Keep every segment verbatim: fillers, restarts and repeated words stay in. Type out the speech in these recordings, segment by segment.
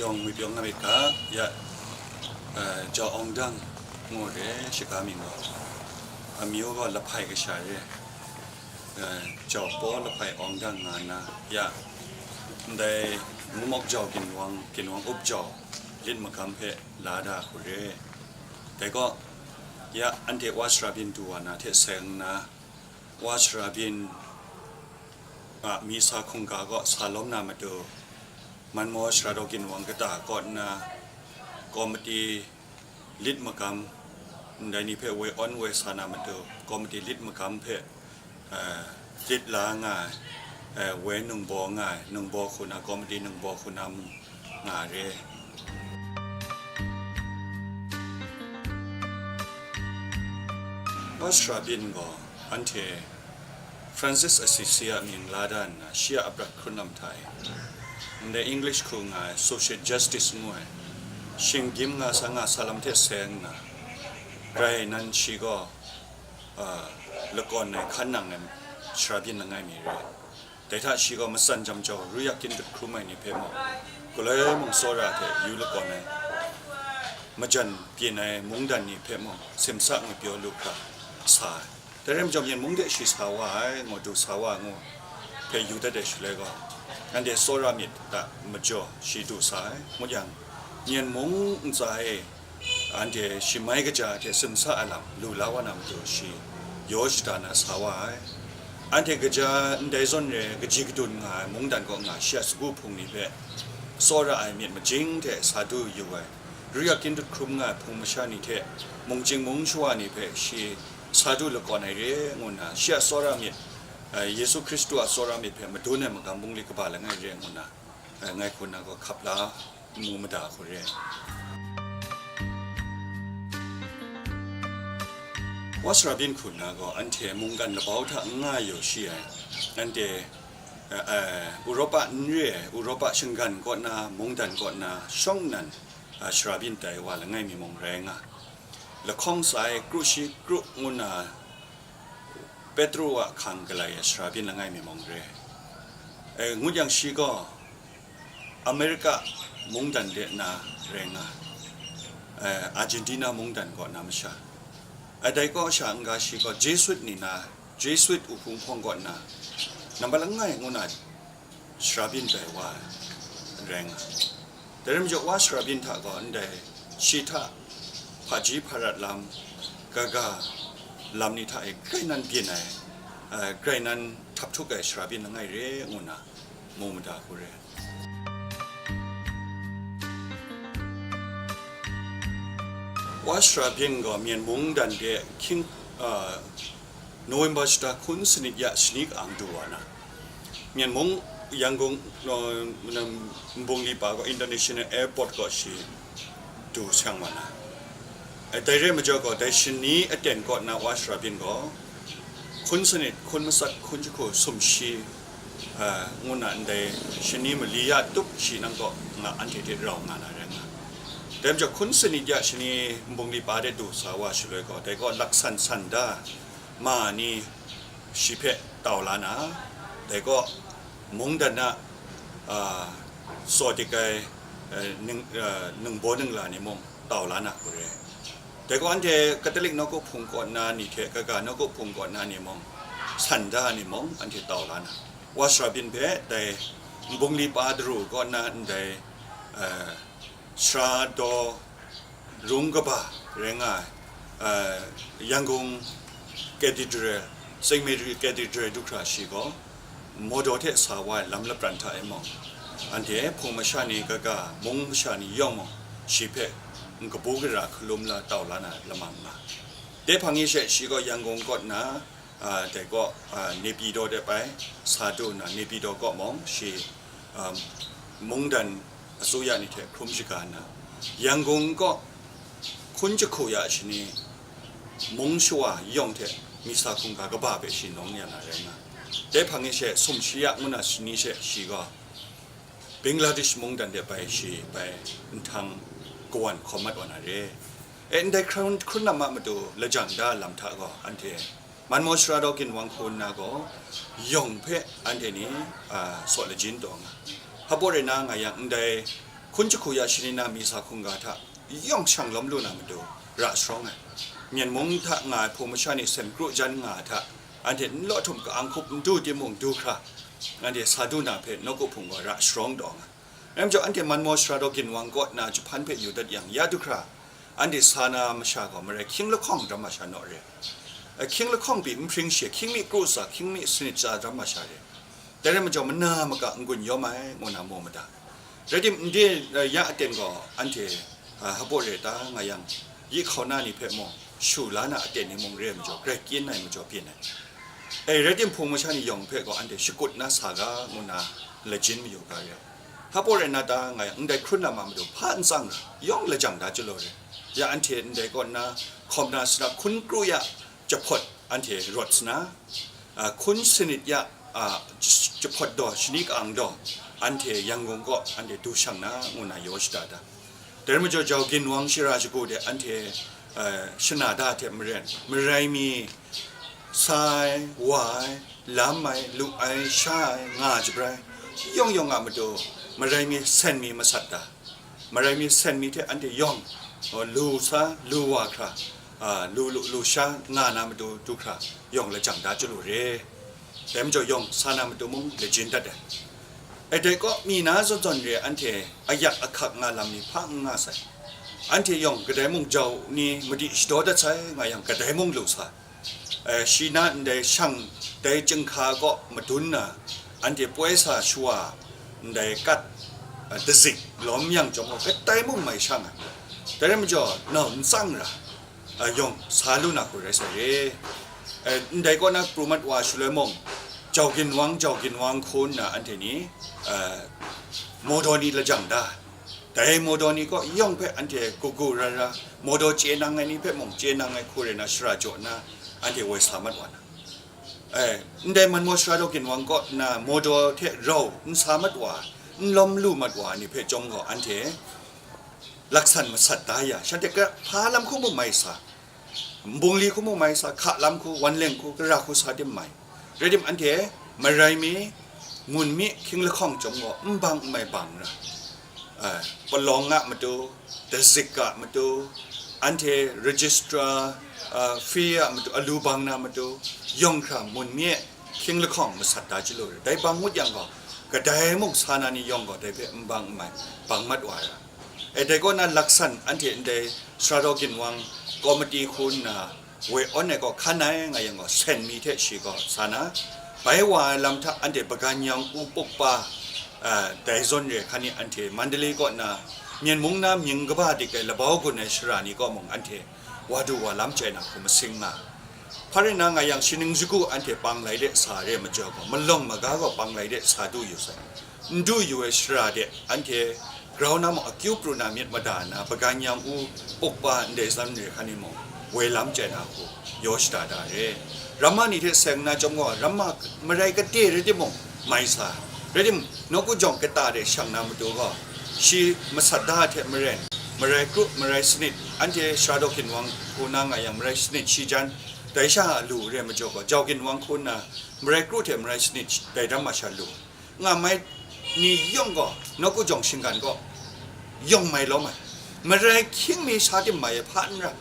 Yawng ngwi pyaw nga myit ga, ya, eh, Jau Awng Dang ngu re, shiga mying gaw. Amyu gaw Lahpai kasha re, eh, Jau Paw Lahpai Awng Dang nga nna, ya, ndai Mumawk Jau ginwang, ginwang up jau lit magam hpe la da hku re. Dai gaw, ya, anhte Wa Sara Byin du wa na hte seng nna, Wa Sara Byin a misa hkungga kaw sa lawm na matu, Manmaw Sara Daw Ginwang kata kaw nna, komiti lit magam, ndai ni hpe woi awn woi sa na matu, komiti lit magam hpe, eh, lit la nga ai, eh, woi nungbaw nga ai, nungbaw hku na, komiti nungbaw hku na mung nga re. Wa Sara Byin gaw anhte Francis Assisi a mying la da nna, shi a aprat hkrun lam hta e, ndai English hku nga ai social justice ngu ai, shinggyim nga sa nga sa lam hte seng nna, grai nan shi gaw, a, lakawn ai hkan nang ai Sara Byin langai mi re. Dai hta shi gaw matsan jam jau, ruyak kyin dut hkrum ai ni hpe mung, galoi mung tsawra hte yu lakawn ai, majan byin ai mungdan ni hpe mung, simsa ngwi pyaw lu hkra sa ai. Dai rai majaw, Myen mung de shi sa wa ai, ngu du sa wa ai ngu hpe yu dat ai shaloi gaw, anhte tsawra myit a majaw shi du sa ai. Ngut yang, Myen mung ntsa e, anhte shi mai kaja hte simsa ai lam lu la wa na matu shi yaw shada na sa wa ai. Anhte kaja ndai zawn re kaji kadun nga ai mungdan kaw nga shi a sagu hpung ni hpe tsawra ai myit majing hte sa du yu ai, ruyak kyin dut hkrum nga ai hpung masha ni hte mungchying mung shawa ni hpe shi sa du lakawn ai re ngu nna, shi a tsawra myit, eh, Yesu Hkristu a tsawra myit hpe madun ai magam bungli kaba langai re ngu nna, eh, ngai hku na gaw hkap la mu mada hku re. Wa Sara Byin hku na gaw anhte mungkan labau hta n nga yaw shi ai, anhte, eh, eh, Uropa n re ai, Uropa shinggan kaw na, mungdan kaw na, shawng nnan, eh, Sara Byin tai wa langai mi mung rai nga, lahkawng tsa ai kru shi kru ngu na, Petru a hkang galai ai Sara Byin langai mi mung re. Eh, ngut yang shi gaw Amerika mungdan de na rai nga, eh, Argentina mungdan kaw na masha. Eh, dai kaw sha n-ga shi gaw Jesuit ni na, Jesuit wuhpung hpawng kaw na, nambat langai ngu na Sara Byin tai wa ai rai nga. Dai rai majaw, Wa Sara Byin hta gaw ndai shi hta hpaji hparat lam, kaga lam ni hta e grai nan byin ai, eh, grai nan htap htuk ai Sara Byin langai re ngu na mu mada hku re. Wa Sara Byin gaw Myen mungdan de hkying, eh, November shata hkun sanit ya shani ka-ang du wa na, Myen mung Yangon, uh, nbungli pa gaw International Airport gaw shi du shang wa na. Eh, dai re majaw gaw, dai shani aten kaw na Wa Sara Byin gaw, hkun sanit, hkun matsat, hkun jahku, sumshi, uh, ngu na ndai shani mali ya tup shi nang kaw nga anhte hte rau nga na rai nga. Dai majaw, hkun sanit ya shani nbungli pa de du sa wa shaloi gaw, dai gaw laksan san da, ma ni shi hpe tau la na, dai gaw mungdan a, a, tsaw dik ai, e, ning-, e, ningbaw ningla ni mung tau la na hku re. Dai gaw anhte Katolik nawku hpung kaw na ni hte kaga nawku hpung kaw na ni mung, san da ni mung anhte tau la na, Wa Sara Byin hpe dai nbungli pa daru kaw na ndai, e, Sara daw rung kaba rai nga ai, eh, Yangon Cathedral, Saint Mary Cathedral du hkra shi gaw, mawdaw hte sa wa ai lam lapran hta e mung, anhte hpung masha ni kaga, mung masha ni yawng mung, shi hpe n kabu gara hkalum la tau la na lamang nga. Dai hpang e she shi gaw Yangon kaw nna, a, dai kaw, a, Naypyidaw de bai sa du nna, Naypyidaw kaw mung shi, a, mungdan asuya ni hte hkrum shaga nna, Yangon kaw hkun jahku ya shani mung shawa yawng hte misa hkungga kaba hpe shi nawng ya na rai nga. Dai hpang e she sumshi ya ngu na shani she shi gaw Bangladesh mungdan de bai shi bai nhtang kawan hkawm mat wa na re. E, ndai hkrun, hkrun lam a matu lajang da lam hta gaw, anhte Manmaw Sara Daw Ginwang hku nna gaw, yawng hpe anhte ni, a, saw lajin taw nga. Hpa rai na nga yang, ndai hkun jahku ya shani na misa hkungga hta yawng shang lawm lu na matu ra sharawng ai. Myen mung hta nga ai hpung masha ni sem kru jan nga ai hta, anhte n law htum ka-ang hkup n du timung du hkra, anhte sa du na hpe nawku hpung gaw ra sharawng taw nga. Rai majaw, anhte Manmaw Sara Daw Ginwang kaw na jahpan hpe yu dat yang, ya du hkra, anhte sa na masha gaw marai hkying lahkawng daram masha naw re. Ahkying lahkawng pyi n hpring she, hkying mi kru tsa, hkying mi sanit tsa daram masha re. Dai rai majaw, mana maka n-gun yawm ai, ngu na mu mada. Rai tim, ndai, eh, ya aten gaw anhte, ah, hpa rai ta nga yang, yi hkauna ni hpe mung, shu la na aten ni mung re ai majaw, grai kyin ai majaw byin ai. E, rai tim, hpung masha ni yawng hpe gaw anhte shakut na sa ga, ngu na lajin mayu ga re. Hpa rai na ta nga yang, ndai hkrun lam a matu hpa n tsang ra, yawng lajang da chyalu re. Ya anhte ndai kaw nna, hkawm na sara hkun kru ya jahpawt anhte rawt sa na, a, hkun sanit ya, a, jahpawt daw, shani ka-ang daw, anhte Yangon kaw anhte du shang na, ngu na yaw shada da. Dai rai majaw, Jau Ginwang shara shagu de anhte, a, shana da hte maren, marai mi sa ai, wa ai, lam ai, lu ai, sha ai, nga jabrai, yawng yawng a matu, marai mi sen mi masat da. Marai mi sen mi hte anhte yawng, uh, lu sa, lu wa hkra, uh, lu, lu, lu sha nga na matu du hkra, yawng lajang da chyalu re. Dai majaw yawng sa na matu mung lajin dat ai. E, dai kaw mi na zawn zawn re anhte ayak ahkak nga lam ni hpa n nga sai. Anhte yawng kadai mung jau ni madi shadaw dat sai nga yang, kadai mung lu sa. Eh, shi na ndai shang, dai chyinghka kaw madun na, anhte poi sa shawa ndai kat, eh, dazik lawm yang chyawm gaw, kadai mung mai shang ai. Dai rai majaw, nau n tsang ra, eh, yawng sa lu na hku rai sai re. Eh, ndai kaw na pru mat wa shaloi mung, Jau Ginwang, Jau Ginwang hku nna anhte ni, eh, mawdaw ni lajang da. Dai mawdaw ni kaw yawng hpe anhte kagu ra ra, mawdaw chye nang ai ni hpe mung chye nang ai hku rai na shara jaw nna, anhte woi sa mat wa na. E, ndai Manmaw Sara Daw Ginwang kaw na mawdaw hte rau n sa mat wa, n lawm lu mat wa ni hpe chyawm gaw, anhte laksan masat da ya, shanhte hpa lam hku mung mai sa, nbungli hku mung mai sa, hka lam hku, wanleng hku, gara hku sa tim mai. Rai tim, anhte marai mi, ngun mi, hkying lahkawng chyawm gaw, n bang n mai bang ra. A, palawng a matu, dazik a matu, anhte registrar, a, fee a matu, alu bang na matu, yawng hkra ngun mi e, hkying lahkawng masat da chyalu re. Dai bang ngut yang gaw, kadai mung sa na ni yawng gaw, dai hpe n bang n mai, bang mat wa ra. E, dai kaw na laksan anhte ndai Sara Daw Ginwang komiti hku nna woi awn ai gaw hkan ai nga yang gaw, sen mi hte shi gaw sa na, bai wa ai lam hta anhte Bagan Yang U Pukpa, a, dai zawn re hkan ni anhte Mandalay kaw na, Myen mung na mying kaba dik ai labau gun ai shara ni kaw mung anhte wa du wa lam chyai na hku masing nga. Hpa rai na nga yang, shaning shagu anhte pang lai de sa re majaw gaw, malawng maga gaw pang lai de sa du yu sai. N du yu ai shara de, anhte grau na mung akyu pru na myit mada na, Bagan Yang U Pukpa ndai zawn re hkan ni mung, woi lam chyai na hku, yaw shada da re. Ramma ni hte seng na chyawm gaw, ramma marai kade rai timung, mai sa. Rai tim, nawku jawng kata de shang na matu gaw, shi masat da hte maren, marai kru, marai sanit, anhte Sara Daw Ginwang hku na nga yang, marai sanit shi jan, dai sha a lu re majaw gaw, Jau Ginwang hku nna, marai kru hte marai sanit dai dam masha lu nga mai ni yawng gaw, nawku jawng shinggan gaw yawng mai lawm ai. Marai hkying mi sa tim mai ai hpa n ra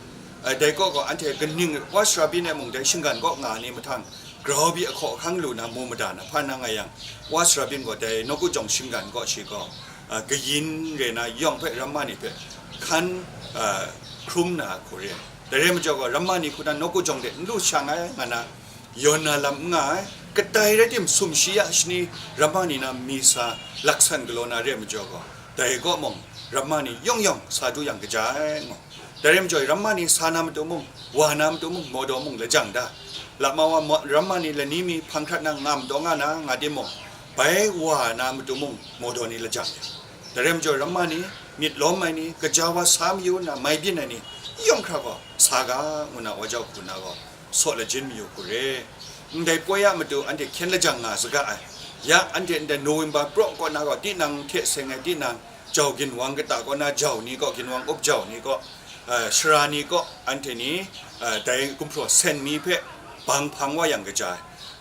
ai. Dai kaw gaw, anhte kaning wa sara byin ai mung, dai shinggan kaw nga ai ni mahtang, grau pyi ahkaw ahkang lu na, mu mada na, hpa na nga yang, wa sara byin gaw, dai nawku jawng shinggan kaw shi gaw, a, kayin re na yawng hpe ramma ni hpe hkan, a, hkrum na hku re ai. Dai rai majaw gaw, ramma ni hku na nawku jawng de n lu shang ai nga na, yawn na lam n nga ai. Kadai rai tim, sumshi ya shani ramma ni na mi sa laksan galaw na re ai majaw gaw, dai kaw mung, ramma ni yawng yawng sa du yang kaja ai, ngu. Dai rai majaw, ramma ni sa na matu mung, wa na matu mung, mawdaw mung lajang da. Lama wa ma-, ramma ni lani mi hpang hkrat na ngam taw nga na, nga timung, bai wa na matu mung, mawdaw ni lajang ya. Dai rai majaw, ramma ni, myit lawm ai ni, kaja wa sa mayu nna mai byin ai ni, yawng hkra gaw sa ga, ngu na wa jau hku na gaw, saw lajin mayu hku re. Ndai poi a matu anhte hkyen lajang nga saga ai. Ya anhte ndai November praw kaw na gaw, tinang hte seng ai tinang, jau ginwang kata kaw na jau ni kaw, ginwang up jau ni kaw, eh, sara ni kaw, anhte ni, eh, dai gumhpraw sen mi hpe bang hpang wa yang kaja ai.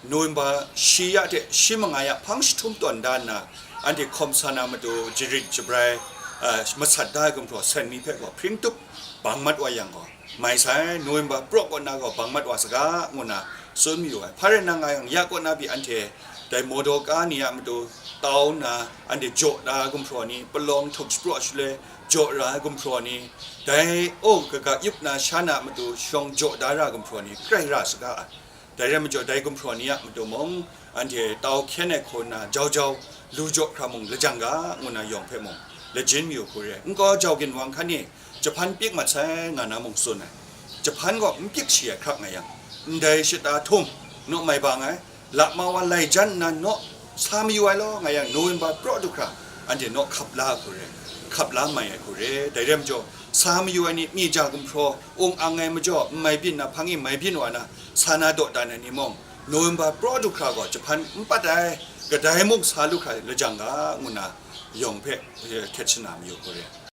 November shi ya hte shi manga ya hpang jahtum tawn da nna, anhte hkawm sa na matu jarit jabrai, eh, masat da ai gumhpraw sen mi hpe gaw hpring tup bang mat wa yang gaw, mai sai, November praw kaw na gaw bang mat wa saga, ngu na tsun mayu ai. Hpa rai nna nga yang, ya kaw na pyi anhte dai mawdaw ka ni a matu tau nna, anhte jaw da gumhpraw ni, palawng htuk shapraw shaloi jaw ra ai gumhpraw ni, dai, o, kaga yup na sha na a matu shawng jaw da ra gumhpraw ni, grai ra saga ai. Dai rai majaw, dai gumhpraw ni a matu mung, anhte tau hkyen ai hku nna jau jau, lu jaw hkra mung lajang ga, ngu na yawng hpe mung, lajin mayu hku re. Nkau jau ginwang hkan ni, jahpan pyik mat sai, nga na mung tsun ai. Jahpan gaw n pyik shi ai hkrak nga yang, ndai shata htum, naw mai bang ai, lama wa lai jan nna naw sa mayu ai law, nga yang, November praw du hkra, anhte naw hkap la hku re, hkap la mai ai hku re. Dai rai majaw, sa mayu ai ni, myi ja gumhpraw ung ang ai majaw, n mai byin na hpang e mai byin wa na, sa na dawdan ai ni mung, November praw du hkra gaw jahpan n pat ai, kadai mung sa lu hkra lajang ga, ngu na yawng hpe, eh, htet shana mayu hku re.